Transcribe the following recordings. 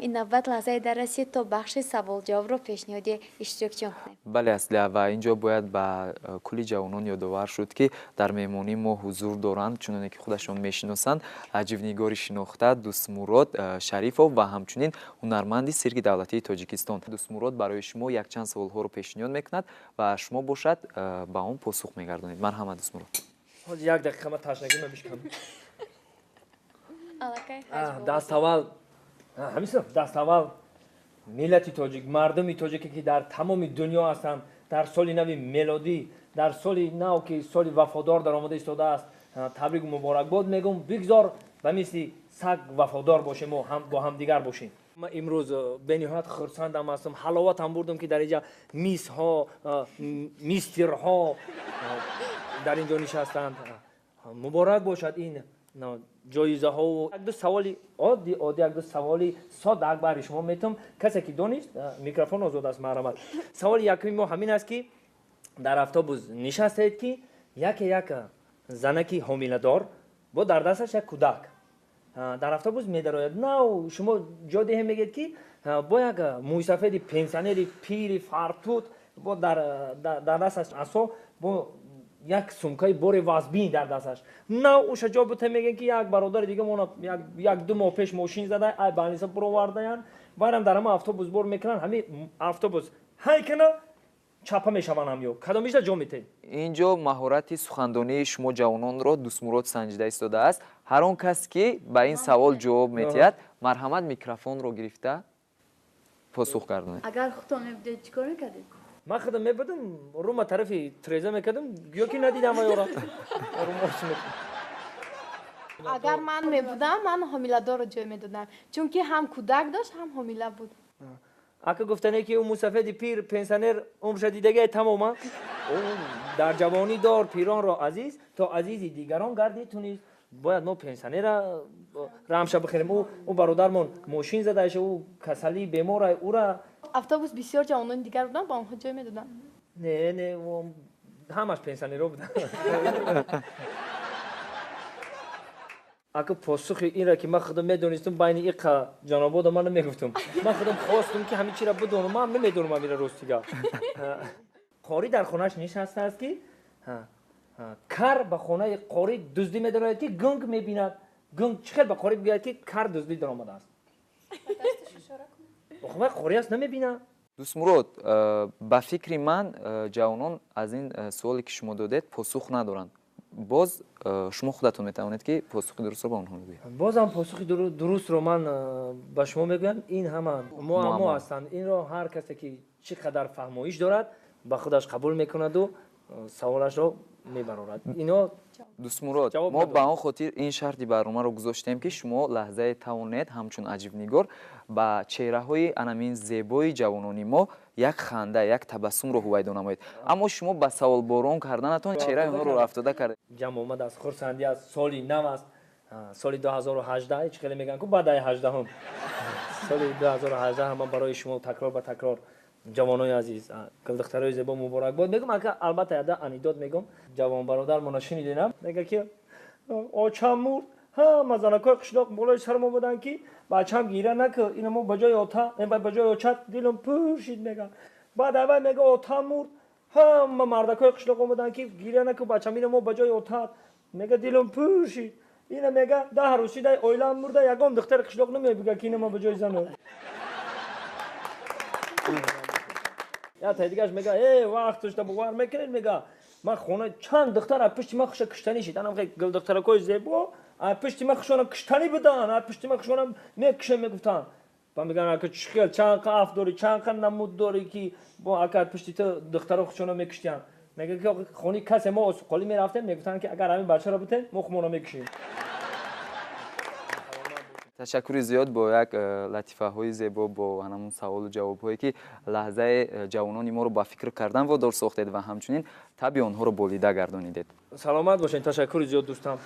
Ин навбат лаҳзаи дар расид, то бахши саволҷавобро пешниҳоди иштирокчиён кунем. Бале, Аслия, ва ин ҷо бояд ба кулли ҷавонон ёдовар шуд, ки дар меҳмонии мо ҳузур доранд, чуноне ки худашон мешиносанд, аҷибнигори шинохта Дӯстмурод Шарифов ва ҳамчунин ҳунарманди Сирки давлатии Тоҷикистон. Дӯстмурод барои шумо якчанд саволҳоро пешниҳод мекунад ва шумо бошад, ба он посух мегардонед. Марҳамат, Дӯстмурод. Ҳозир, як дақиқа, ман ташнагима бишкам. Аллакай. Даставвал ҳамисо, даставвал миллати тоҷик, мардуми тоҷике, ки дар тамоми дунё ҳастанд, дар соли нави мелодӣ, дар соли нав, ки соли вафодор даромада истодааст, табрику муборакбод мегӯм. Бигзор ба мисли саг вафодор бошему бо ҳамдигар бошем. Ман имрӯз бениҳоят хурсандам ҳастам, ҳаловатам бурдам, ки дар инҷа мисҳо, мистерҳо дар ин ҷо нишастанд. Муборак бошад ин ҷоизаҳову якду саволи оддӣ оддӣ, якду саволи сода акбари шумо метавам. Касе ки донист, микрофон озод аст, марҳамат. Саволи якуми мо ҳамин аст, ки дар автобус нишастаед, ки яке як занаки ҳомиладор бо дар дасташ як кӯдак дар автобус медарояд. Нав шумо ҷо диҳем, мегӯед, ки бо як мӯйсафеди пенсионери пири фартут, бо дар дасташ асо, бо як сумкаи бори вазбин дар дасташ. Нав уша ҷо бута, мегӯян, ки як бародари дига мона як ду моҳ пеш мошин зада, ай больница буровардаянд, вайрам дар ҳама автобус бор мекунанд. Ҳами автобус ҳай кана чапа мешаванд. Ҳамё кадомишда ҷо метед? Ин ҷо маҳорати сухандонии шумо ҷавононро Дӯстмурод санҷида истодааст. Ҳар он кас, ки ба ин савол ҷавоб метиҳад, марҳамат, микрофонро гирифта посух гардонед. Агар худтон мебудед, чӣ кор мекардед? Ман худам мебудам, рума тарафи треза мекардам, гӯё ки надидам ваёра. Агар ман мебудам, ман ҳомиладорро ҷой медодам, чунки ҳам кӯдак дошт, ҳам ҳомила буд. Ака, гуфтане, ки ӯ мусафеди пир пенсионер умрша дидагиай тамома. Дар ҷавонӣ дор пиронро азиз, то азизи дигарон гардӣ ту низ. Бояд мо пенсионера рамша бихӯрем. Ӯ бародармон мошин задаша, ӯ касалӣ, бемора, ӯра. Автобус бисёр ҷавонони дигар буданд, ба онҳо ҷой медодам. Не, не, ҳамаш пенсионеро буданд. Ака, посухи инра, ки ман худам медонистам, байни иқа ҷанобода ман намегуфтам. Ман худам хостум, ки ҳамин чира бидонам. Ман намедонам ҳамира, ростига. Қорӣ дар хонааш нишастааст, ки кар ба хонаи қорӣ дуздӣ медарояд, ки гунг мебинад. Гунг чӣ хел ба қорӣ бигӯяд, ки кар дуздӣ даромадааст? Вай қорӣ аст, намебинад. Дӯстмурод, ба фикри ман, ҷавонон аз ин суоле, ки шумо додед, посух надоранд. Боз шумо худатон метавонед, ки посухи дурустро ба онҳо бигӯед. Бозам посухи дурустро ман ба шумо мегӯям. Ин ҳама муаммо ҳастанд. Инро ҳар касе, ки чӣ қадар фаҳмоиш дорад, ба худаш қабул мекунаду саволашро мебарорад. Ино Дӯстмурод, мо ба он хотир ин шарти барномаро гузоштем, ки шумо лаҳзае тавонед ҳамчун аҷибнигор ба чеҳраҳои анамин зебои ҷавонони мо як ханда, як табассумро ҳувайдо намоед, аммо шумо ба саволборон карданатон чеҳраи онҳоро рафтода кардед. Ҷамъ омадааст, хурсандӣ аст, соли нав аст, соли 2018. Чӣ хеле мегӯянд ку, баъдаи 18-ум, соли 2018. Ман барои шумо такрор ба такрор, ҷавонои азиз, гулдухтарои зебо, муборакбод мегӯм. Ака, албатта, яда анекдот мегӯм. Ҷавон бародармона шунидинам, мега, ки очам мурд, ҳама занакҳои қишлоқ болои сарам омаданд, ки бачам, гира накӣ, ина мо ба ҷои ота, ба ҷои очат. Дилам пур шид, мега. Баъд аввал мега, отам мурд, ҳама мардакҳои қишлоқ омаданд, ки гиря накӣ, бачам, ина мо ба ҷои отат. Мега, дилам пур шид. Ина, мега, 10 рӯз шида, оилаам мурда, ягон духтари қишлоқ намебига, ки ина мо ба ҷои зану. Я таи дигаш мега: э, вақташда бовар мекунед, мега, ман хона чанд духтар аз пушти ман хуша куштанӣ шид. Анам гулдухтаракҳои зебо аз пушти ман хушона куштанӣ буданд, аз пушти ман хушона мекушем, мегуфтанд. Ба мегӯян: ака, чӣ хел, чанд қа аф дорӣ, чанд қа намуд дорӣ, ки бо ака аз пушти ту духтаро хушона мекуштиянд? Мега, ки хони касе мо осуқолӣ мерафтем, мегуфтанд, ки агар ҳамин бачаро бутем, мо хумонро мекушем. Ташаккури зиёд бо як латифаҳои зебо, бо ҳамон саволу ҷавобҳое, ки лаҳзаи ҷавонони моро ба фикр кардан водор сохтед ва ҳамчунин таби онҳоро болида гардонидед. Саломат бошед, ташаккури зиёд, дӯстам.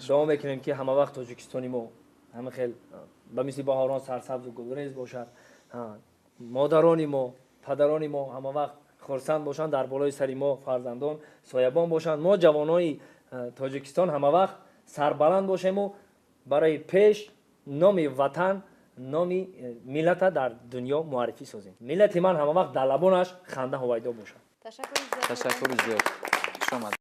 Дуо мекунем, ки ҳама вақт Тоҷикистони мо ҳама хел ба мисли баҳорон сарсабзу гулрез бошад, модарони мо, падарони мо ҳама вақт хурсанд бошанд, дар болои сари мо фарзандон соябон бошанд. Мо ҷавонони Тоҷикистон ҳама вақт сарбаланд бошему барои пеш номи ватан. Номи миллата дар дунё муаррифӣ созем. Миллати ман ҳама вақт дар лабонаш ханда ҳувайдо бошад. Ташаккури зиёд. Ташаккури зиёд, хуш омад.